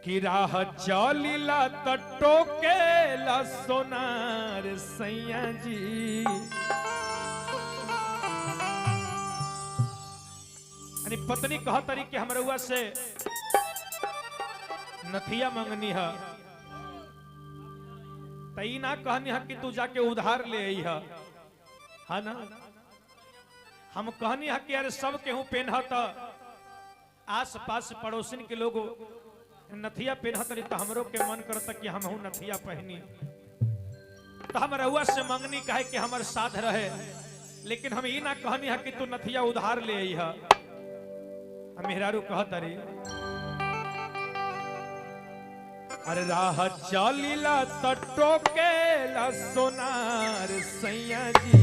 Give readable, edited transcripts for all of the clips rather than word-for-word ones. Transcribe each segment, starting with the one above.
कि राह चलिला त टोकेला सोनार सैया जी। यानी पत्नी कह तरी कि हमरउआ से नथिया मंगनी है, तई ना कहनी है कि तू जाके उधार ले आई है, है ना। हम कहनी है कि अरे सब केहू पेनहत, आस पास पड़ोसिन के लोग नथिया पेनहत रही तो हमरो के मन करता कि हमहू नथिया पहनी। तो हम रउआ से मंगनी काहे कि हमर साथ रहे, लेकिन हम ई ना कहनी है कि तू नथिया उधार ले आई है। हम मेहरारू कहत अरे अरे राह चलिला त टोकेला सोनार सैया जी,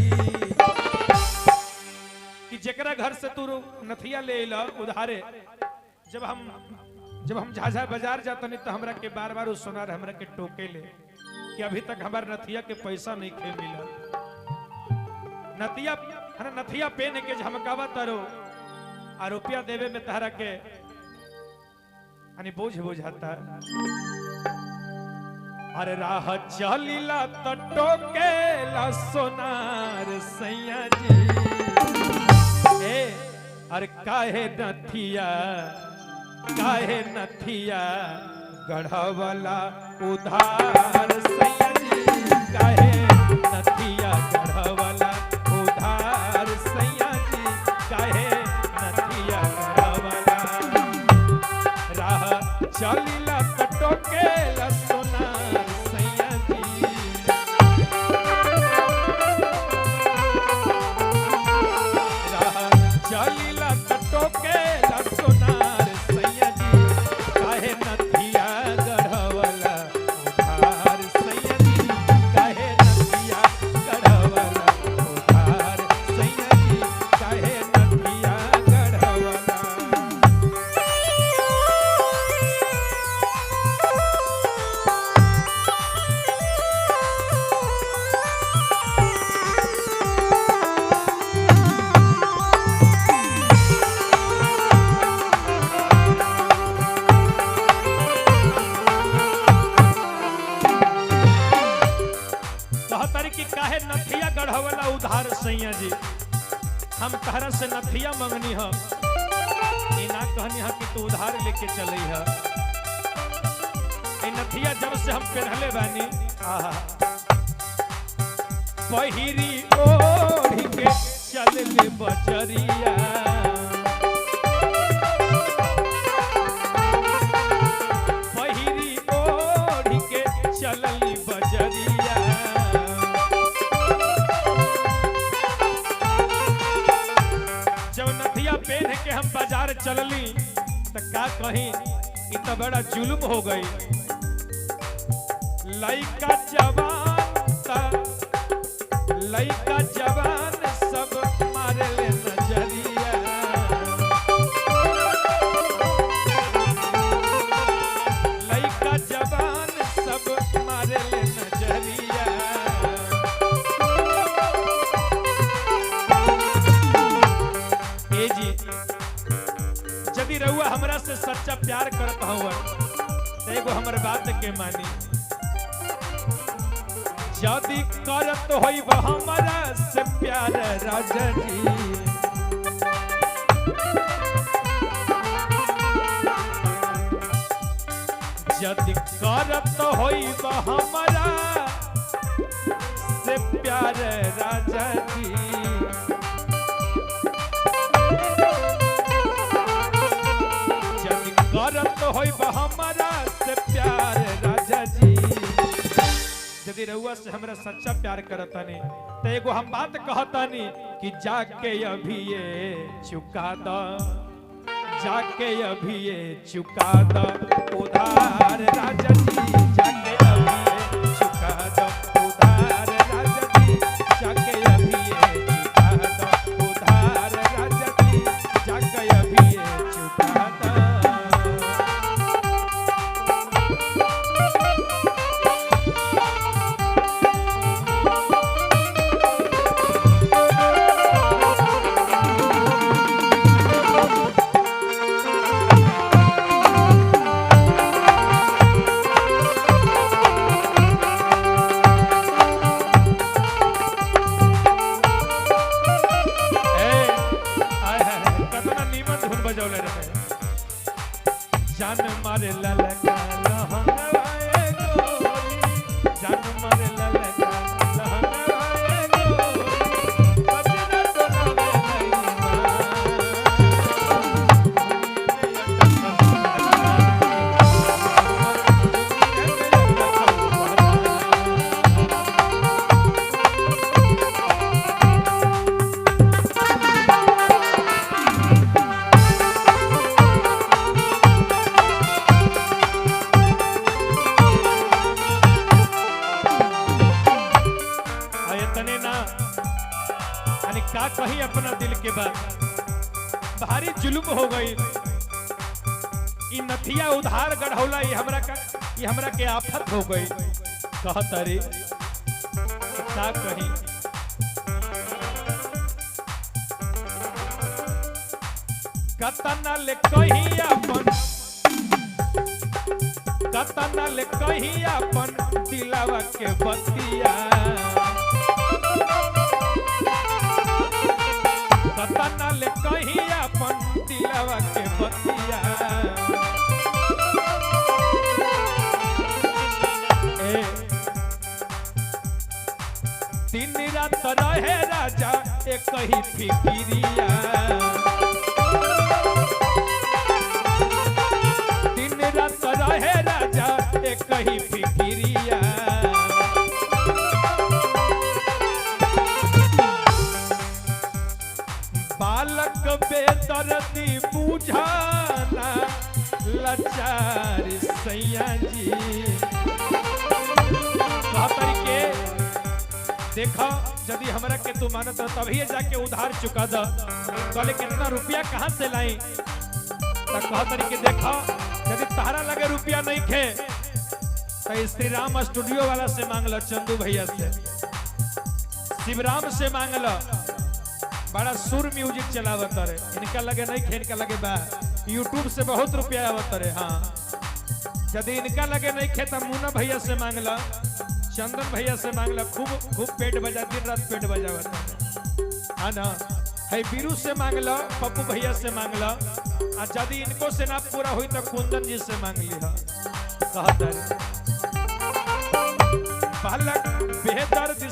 कि जेकरा घर से तू नथिया ले अइला उधारे, जब हम झाझा बाजार जातनी तो हमरा के बार बार उस सोनार हमरा के टोके ले कि अभी तक हमार नथिया के पैसा नहीं खे मिला। नथिया हर नथिया पेन के झमकावा तारो आ रुपया देवे में तहरा के यानी बोझ बुझाता। अरे राह चलिला त टोकेला सोनार सैया जी, ए अरे काहे नथिया, काहे नथिया गढ़वला उधार सैया जी, काहे नथिया गढ़वला उधार सैया जी, काहे नथिया गढ़वला। राह चलिला त टोकेला सोनार सैया जी, राह चलिला त टोकेला सोनार सैया जी, काहे नथिया गढ़वला उधार सैया जी, काहे नथिया गढ़वला उधार सैया जी, काहे नथिया गढ़वला। कहतारी कि काहे नथिया गढ़वला उधार सैया जी, हम तहरा से नथिया मंगनी ह, ई ना कहनी ह कि तू उधार लेके चलई ह। ई नथिया जब से हम पेन्हले बानी, आहा पहिरी ओढ़ी के चलले बजरिया, पहिरी ओढ़ी के चलली बजरिया। जब नथिया पहन के हम बाजार चलली त का कही, इ त बड़ा जुल्म हो गई। लइका जवान त लइका जवान सब मारे ले नजरिया, लइका जवान सब मारे ले नजरिया। ए जी, यदि रउआ हमरा से सच्चा प्यार करत हवन त एगो हमर बात के मानी। यदि करत होइब हमरा से प्यार राजा जी, यदि करत होइब हमरा से प्यार राजा जी, यदि करत होइब हमरा से प्यार राजा जी, यदि रउआ से हमरा सच्चा प्यार करतानी त एगो हम बात कहतानी कि जाके अभी ये चुका द, जाके अभी ये चुका द उधार राजा जी, जाके अभी ये चुका द उधार राजा जी, जाके अभी ये चुका द उधार राजा जी, जाके अभी ये चुका द। जान मारे ललका लहंगवा ए गोरी, जान मारे ललका लहंगवा ए गोरी, बजना डोलावे लईमा। आ इतने ना, यानी का कही अपना दिल के बात, भारी जुल्म हो गई। ई नथिया उधार गढ़ौला, ये हमरा का, ये हमरा के आफत हो गई। कहत अरे का कही, कतना ले कही अपन, कतना ले कही अपन दिलावा के बतिया, कतना ले कही अपन दिलावा के बतिया। ए दिन रात रहे राजा एक ही फिकिरिया, दिन रात रहे राजा एक ही फिकिरिया। बालक बेदर्दी बुझाना लाचार सैया जी। कहतरी के देखा, यदि हमरा के तू मानत रह तभी जाके उधार चुका द। कहले कितना रुपया कहाँ से लाई? त कहतरी के देखा, यदि तारा लगे रुपया नहीं खे तो श्री राम स्टूडियो वाला से मांग लो, चंदू भैया से, शिवराम से मांग लो, बड़ा सुर म्यूजिक चलावत रहे, इनका लगे नहीं खे, इनका लगे बा, यूट्यूब से बहुत रुपया आवत रहे। हाँ, यदि इनका लगे नहीं खे तो मुन्ना भैया से मांग लो, चंदन भैया से मांग लो, खूब खूब पेट बजा, दिन रात पेट बजावत रहे। हाँ ना, है बीरू से मांग लो, पप्पू भैया से मांग लो, आ यदि इनको से ना पूरा हुई तो कुंदन जी से मांग लिहा। कहत रहे बालक बेदर्द।